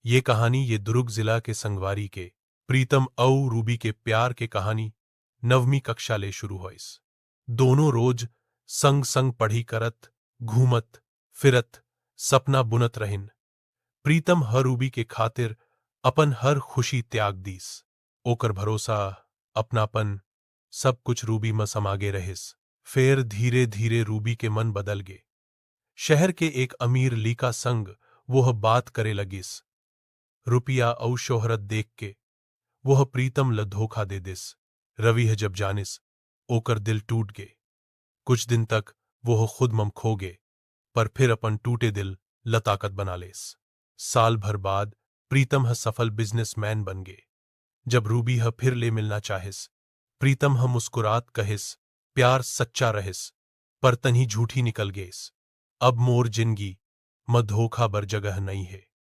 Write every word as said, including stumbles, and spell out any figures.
ये कहानी ये दुर्ग जिला के संगवारी के प्रीतम अउ रूबी के प्यार के कहानी नवमी कक्षा ले शुरू होइस। दोनों रोज संग संग पढ़ी करत, घूमत फिरत, सपना बुनत रहिन। प्रीतम ह रूबी के खातिर अपन हर खुशी त्याग दीस। ओकर भरोसा, अपनापन, सब कुछ रूबी म समागे रहिस। फेर धीरे धीरे रूबी के मन बदल गे। शहर के एक अमीर लीका संग वोह बात करे लगिस। रुपया अउ शोहरत देख के वोह प्रीतम ल धोखा दे दिस। रवि ह जब जानिस, ओकर दिल टूट गे। कुछ दिन तक वोह खुद मम खो गे, पर फिर अपन टूटे दिल ल ताकत बना लेस। साल भर बाद प्रीतम ह सफल बिजनेसमैन बन गे। जब रूबी ह फिर ले मिलना चाहिस, प्रीतम ह मुस्कुरात कहिस, "प्यार सच्चा रहिस, पर तनही झूठी निकल गेस। अब मोर जिनगी म धोखा बर जगह नइ हे।"